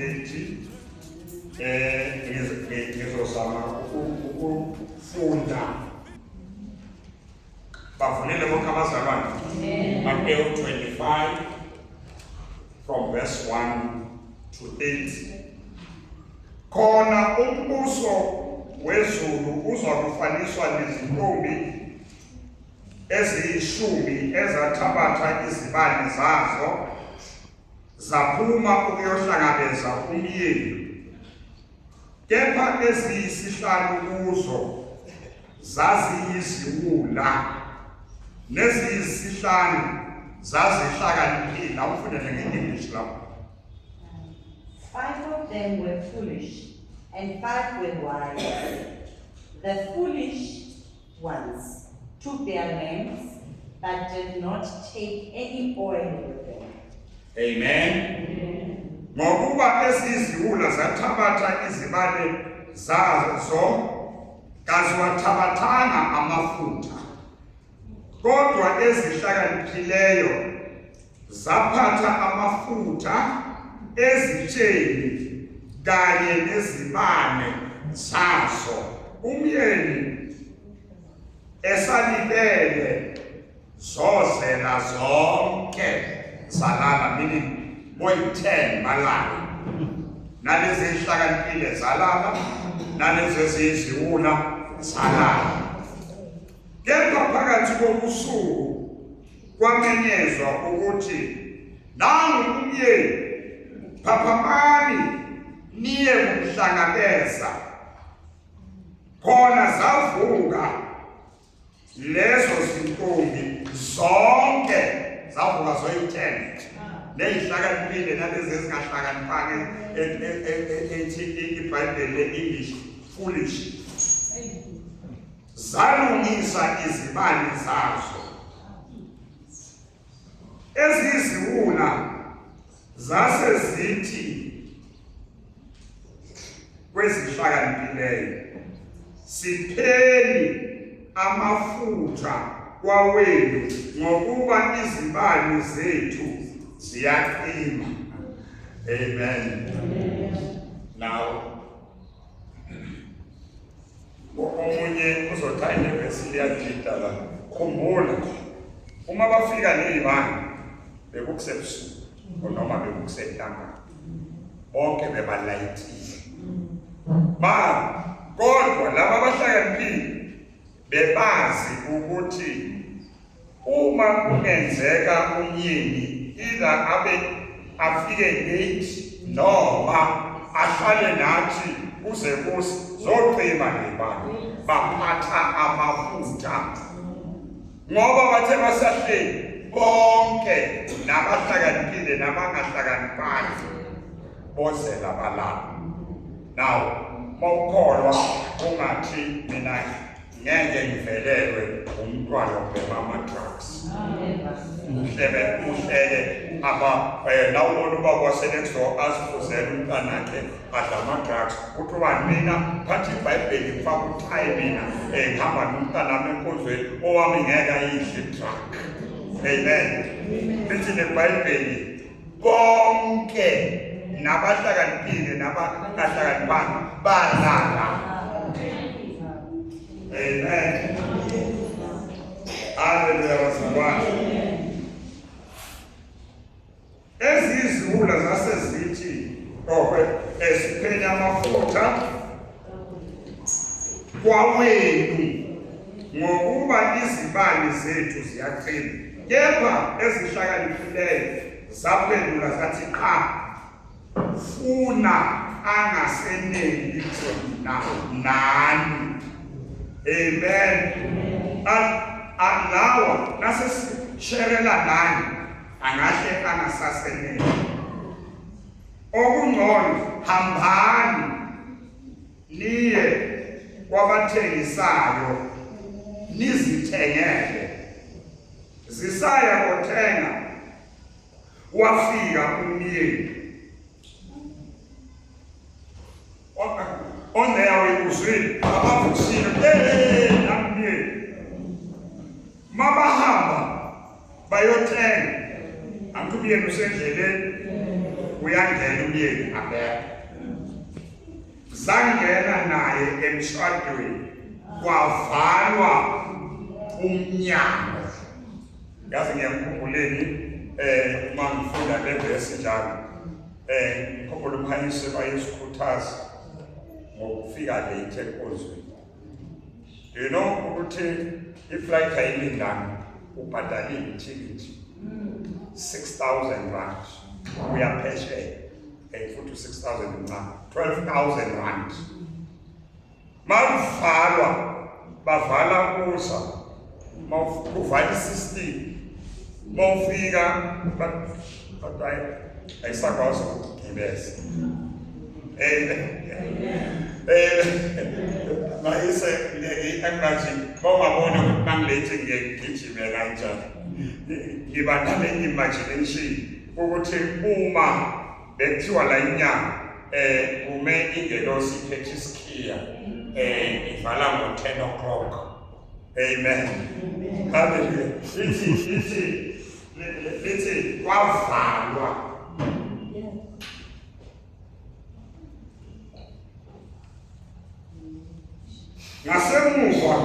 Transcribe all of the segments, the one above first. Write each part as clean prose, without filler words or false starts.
30. Ngizozama ukufunda. Bavulele bonke abazalwane. Mateyu 25 from verse 1 to 8. Khona umbuso wezulu uzakufaniswa nezintombi eziyishumi ezathabatha izibane zazo zaphuma ukuyohlangabeza umyeni. Kepha eziyisihlanu kuzo zaziyiziwula neziyisihlanu zazihlakaniphile. Awufundele nge-English lapho. Five of them were foolish, and five were wise. The foolish ones took their lamps, but did not take any oil with them. Amen. Ngokuba eziziwula zathabatha izibane zazo kaziwathabathanga amafutha, kodwa ezihlakaniphileyo zaphatha amafutha ezitsheni kanye nezibane zazo. Umyeni esalibele zozela zonke zalala, meaning boyi-10 balala, nalezi ezihlakaniphile zalala, nalezi eziyiziwula zalala. Kepha phakathi kobusuku kwamenyezwa ukuthi, nangu umyeni, phaphamani niye kumhlangabeza. Khona zavuka lezo zintombi zonke, zavuka zoyi-10, neyihlakaniphile nalezi ezingahlakaniphanga, ethi iBhayibheli le-English foolish, zalungisa izibani zazo. Eziyiziwula zase zithi kwezihlakaniphileyo, sipheni amafutha kwawenu, ngokuba izibani zethu ziyaqima. Amen. Now omunye uzothi hayi, le vesi liyadida la. Khumbula, uma bafika ney'bani bekukusebusuku noma bekukusentambama, bonke bebalayitile ba, kodwa laba abahlakaniphile bebazi ukuthi uma kungenzeka umyeni either abe afike late noma ahlale nathi kuze kuze, zocima nebani. Baphatha amafutha ngoba bathe basahleli bonke, nabahlakaniphile nabangahlakaniphanga, bozela balala. Now mawukholwa ungathi mina ngeke ngivelelwe umntwana obhema ama-drugs, uhlebe uhleke aba nawubona ubaba wasenext door aziphuzela umntanakhe adla ama-drugs, uthi ubani, mina phatha iBhayibheli, ngifaka uthayi, mina ngihamba nomntanami enkonzweni, owami ngeke ayidle i-drug. Amen. Lithi neBhayibheli, bonke nabahlakaniphile nabangahlakaniphanga balala. Amen. Haleluya bazalwane. Eziyiziwula zase zithi okwe esiphenya amafutha kwawenu, ngokuba izibani zethu ziyaqina. Kepha ezihlakaniphileyo zaphendula zathi, qha, funa angaseneli thina nani. Amen. Lawa nasesisherela nani angahle angasaseneli. Okungcono hambani niye kwabathengisayo nizithengele. Zisaya kothenga, wafika umyeni. On their way, uzwile abavusile, hey, namyeni. Mabahamba bayothenga, angithi umyeni usendleleni. Uyangena umyeni abekho. Zangena naye emshadweni kwavalwa umnyango. Yazi ngiyamkhumbuleni uma ngifunda le verse njalo. Ngikhumbula umhayise bayisikhuthaza ngokufika late enkonzweni. You know ukuthi iflight ayilindanga ubhadalile ithikithi 6000 rand uyaphesheya futhi u-6000 mncane 12000 rand makuvalwa bavala kusa kuvala isystem mawufika bathi ayisakwazi ukugibeza. Amen. Mayise ngi-imagine bawabona ukuthi mangilethe ngiyegijime kanjani. Ngiba nale imagination ukuthi uma bekuthiwa la inyanga kume ingelosi iphethe isikhiya ivala ngo-10 o'clock. Amen. Hallelujah. Lithi lithi lithi kwavalwa. Ngasemuva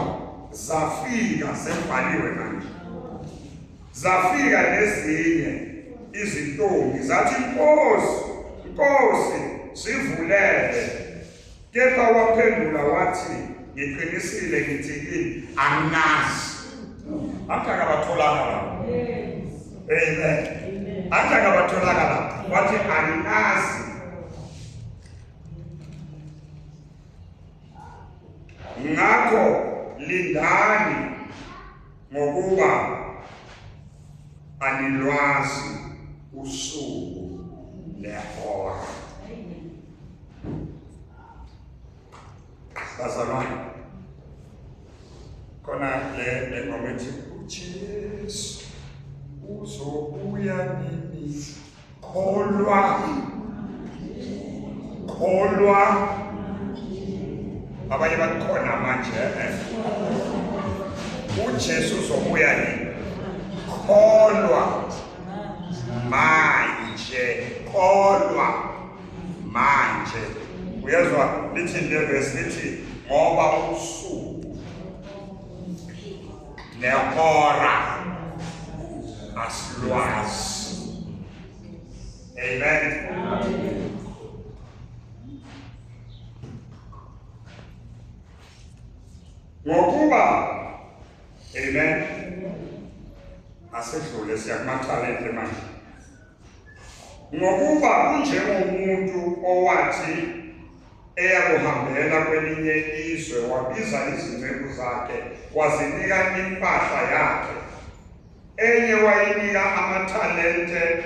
zafika sekubhaliwe manje. Zafika nezinye izintombi zathi Nkosi, Nkosi sivulele. Kepha waphendula wathi ngiqinisile ngithi kini anginazi. Athi akabatholanga lapho. Amen. Athi akabatholanga lapho. Wathi anginazi. Ngakho lindani ngokuba anilwazi usuku nehora. Bazalwane, khona le ngoma ethi uJesu uzobuya nini, kholwa kholwa. Abanye bathi khona manje uJesu uzobuya nini, kholwa manje, kholwa manje. Uyezwa lithi le verse lithi ngoba usuku nehora asilwazi. Amen. Ngokuba amen asedlule siya kumathalente manje. Ngokuba kunjengomuntu owathi eyakuhambela kwelinye izwe wabiza izinceku zakhe wazinika impahla yakhe. Enye wayinika amathalente,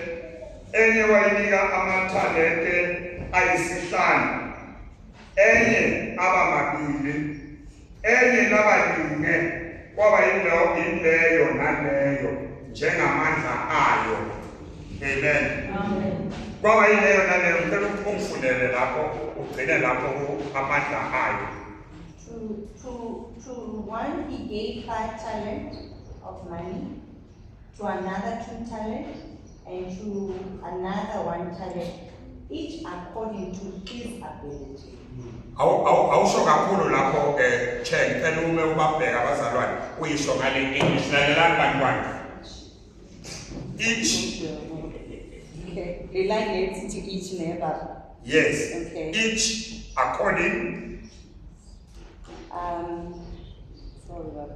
enye wayinika amathalente ayisihlanu, enye aba mabili, enye laba linye, kwaba yileyo naleyo njengamandla ayo. Amen. Kwaba yileyo naleyo. Ngicela ungifundele lapho, ugcine lapho amandla ayo. To one he gave 5 talents of money, to another 2 talents, and to another 1 talent, each according to his ability. Awusho kakhulu lapho che ngicela ume ubabheka abazalwane uyisho ngale English. Lalelani bantwana. Each. Okay. The line is to each neighbor. Yes. Okay. Each according. Sorry, Baba.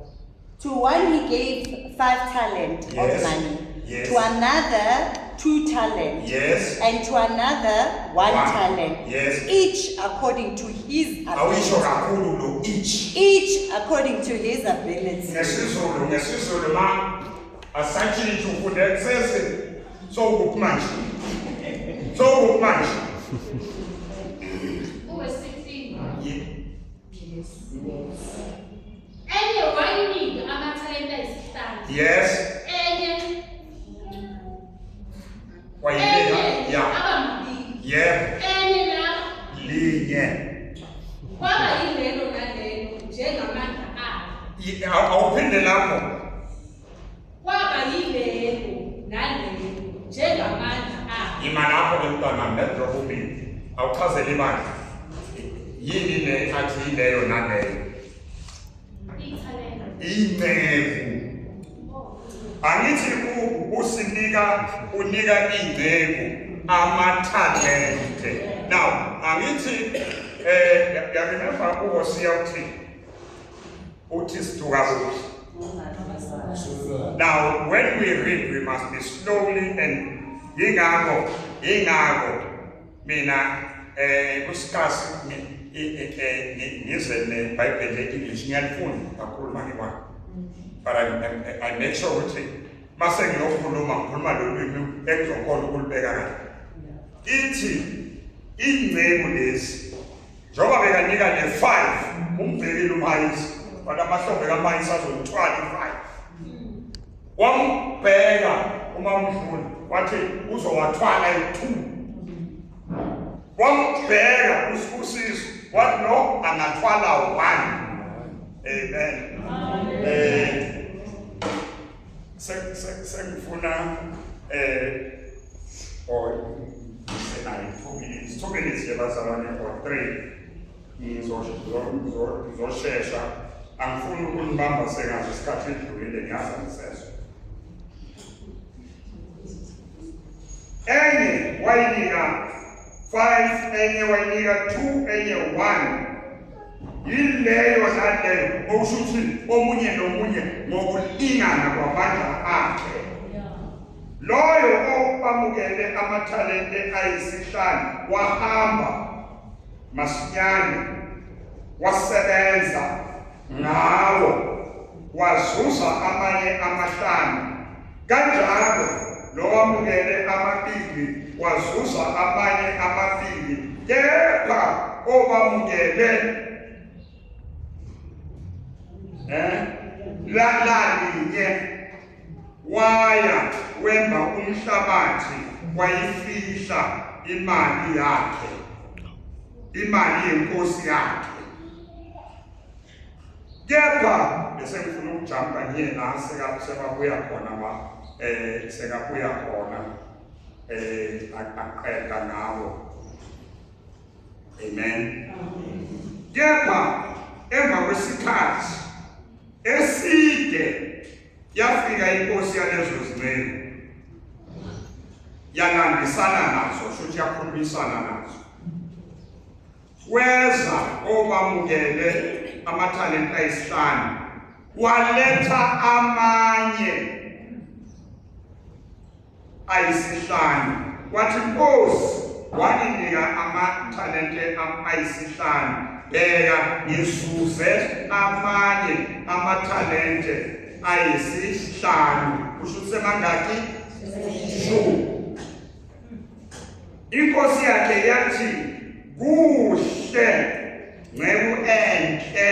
To one he gave 5 talents Yes. of money. Yes. To another 2 talents. Yes. And to another 1 talent. Yes. Each according to his Awuyisho ability. kakhulu lo each. Each according to his ability. NgesiZulu, ngesiZulu ma asatshintshi ufunde sesi sowukuphi manje? Sowukuphi manje? Uwesifini. Yes. Enye wayinika amathalente ayisihlanu. Yes. Enye Wayinika, enye ya. aba mabili. Yebo. Enye la linye. Kwaba yilelo nalelo njengamandla ayo. Awuphinde lapho. Kwaba yilelo nalelo njengamandla ayo. Ima lapho ke mntanami. Awuchazele ibandla. Yini le athi yileyo naleyo? Inceku. Angithi usinika unika inceku amathalente. Now, angithi ya remember uHosea uthi uthi siduka kuphi? Now, when we read, we must be slowly and yingakho yingakho mina kusikasi ngize neBhayibheli le-English ngiyalifunda kakhulu uma ngibona. But I make sure ukuthi mase ngiyokhuluma ngikhuluma lo lwimi engizokhona ukulibeka kahle. Ithi ingceku lezi njengoba bekanika le-5 umbhekile uMayisi kodwa amahlombe kaMayisi azoyithwala i-5 wambheka uma umdlula wathi uzowathwala i-2 wambheka uSibusiso wathi no angathwala 1. Amen. Sengifuna or ngisenayo 2 minutes, 2 minutes nje bazalwane, or 3. Ngizoshesha, angifuni ukunibamba sengazi isikhathi edlulile, ngiyazi angisezwa. Enye wayinika 5, enye wayinika 2, enye 1. Yileyo naleyo, okusho ukuthi omunye nomunye ngokulingana kwamandla akhe. Loyo owamukele amathalente ayisihlanu wahamba masinyane wasebenza ngawo wazuza amanye amahlanu. Kanjalo lowamukele amabili wazuza amanye amabili. Kepha owamukele lalinye waya wemba umhlabathi wayifihla imali yakhe, imali yenkosi yakhe. Kepha bese ngifuna ukujampa ngiye la sekabuya khona wa sekabuya khona aqeda ngawo. Amen. Kepha emva kwesikhathi eside yafika inkosi yalezo zinceku yalandisana nazo, futhi yakhulumisana nazo. Weza owamukele amathalente ayisihlanu waletha amanye ayisihlanu, wathi, Nkosi, wanginika amathalente ayisihlanu, bheka ngizuze amanye amathalente ayisihlanu. Kusho ukuthi semangaki? 2. Inkosi yakhe yathi, kuhle nceku enhle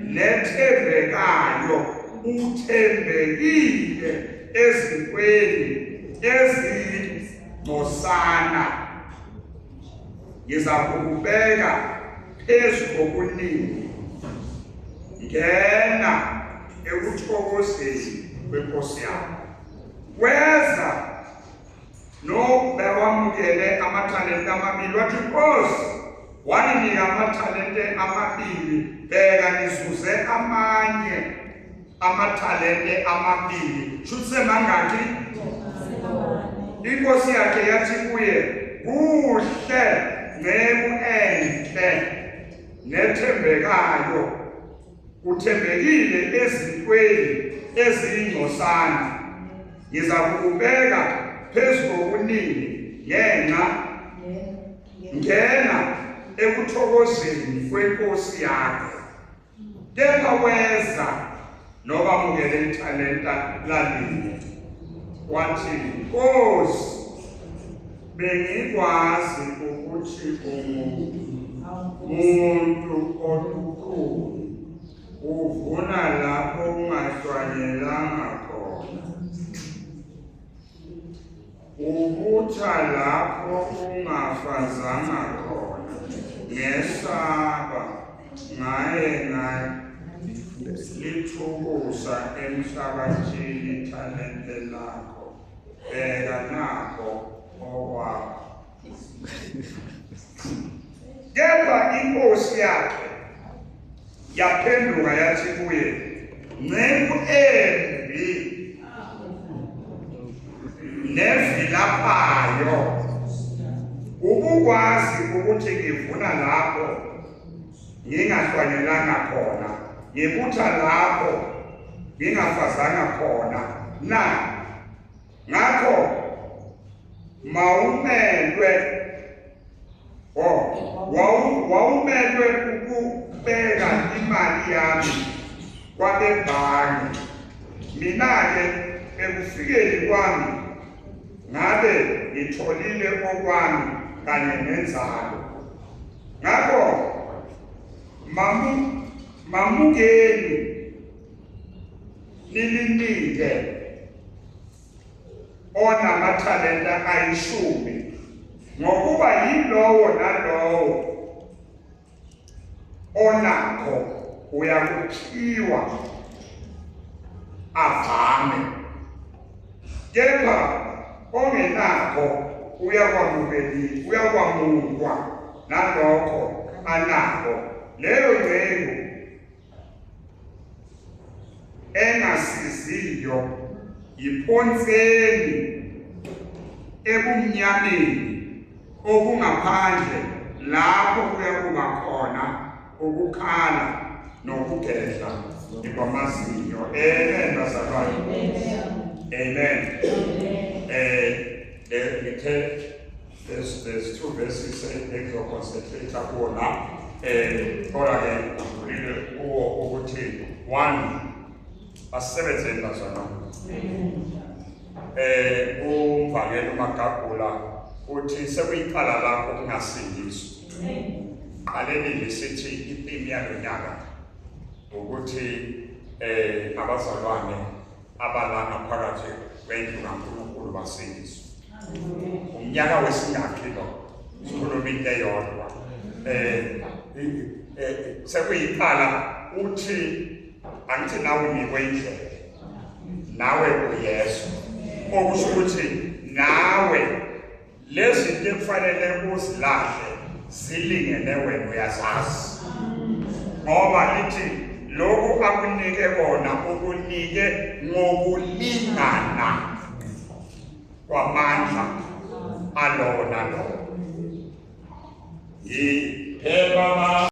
nethembekayo, uthembekile ezintweni ezingcosana, ngizakukubeka phezu kokuningi, ngena ekuthokozeni kwenkosi yakho. Weza no bewamukele amathalente amabili wathi, Nkosi, wanginika amathalente amabili, bheka ngizuze amanye amathalente amabili. Shuthi semangaki? Inkosi yakhe yathi kuye, kuhle nceku enhle nethembekayo, uthembekile ezintweni eziyingcosana, ngizakukubeka phezu kokuningi, ngenxa ngena ekuthokozeni kwenkosi yakho. Kepha weza nobamukele ithalenta lalinye wathi, Nkosi, bengikwazi ukuthi ungumuntu olukhulu, uvuna lapho ungahlwanyelanga khona, ubutha lapho ungafazanga khona, ngesaba ngaye ngalithukusa emhlabathini ithalente lakho, bheka nakho okwakho. Kepha inkosi yakhe yaphenduka yathi kuye, nceku embi nevilaphayo, ubukwazi ukuthi ngivuna lapho ngingahlwanyelanga khona, ngibutha lapho ngingafazanga khona na? Ngakho mawumelwe oh wawumelwe ukubeka imali yami kwabebhange, mina-ke ekufikeni kwami ngabe ngitholile okwami kanye nenzalo. Ngakho mamukeni nilinike onamathalenta ayishumi, ngokuba yilowo nalowo onakho uyakuphiwa avame, kepha ongenakho uyakwamukeli uyakwamukwa nalokho anakho. Leyo nceku engasiziyo yiphonseni ebumnyameni obungaphandle, lapho kuyakuba khona ukukhala nokugedla kwamazinyo. Amen bazalwane, amen. Ngithe there's two verses engizoconcentrate kuwona, kodwa ke ngidlulile kuwo ukuthi one, asisebenzeni bazalwane. Umvangeli uMagagula uthi sekuyicala lakho ukungasindiswa. Qaleni nje sithi itheme yalo nyaka ukuthi abazalwane abalana phakathi kwendlu kaNkulunkulu basindiswe. Umnyaka wesingakhi lo sikhuluma into eyodwa? Sekuyicala uthi angithi nawe unikwe indlebe, nawe uyezwa, okusho ukuthi nawe lezi zinto ekufanele uzilahle zilingene wena uyazazi, ngoba lithi lokhu akunike kona ukunike ngokulingana kwamandla alowo nalowo. Yiphela.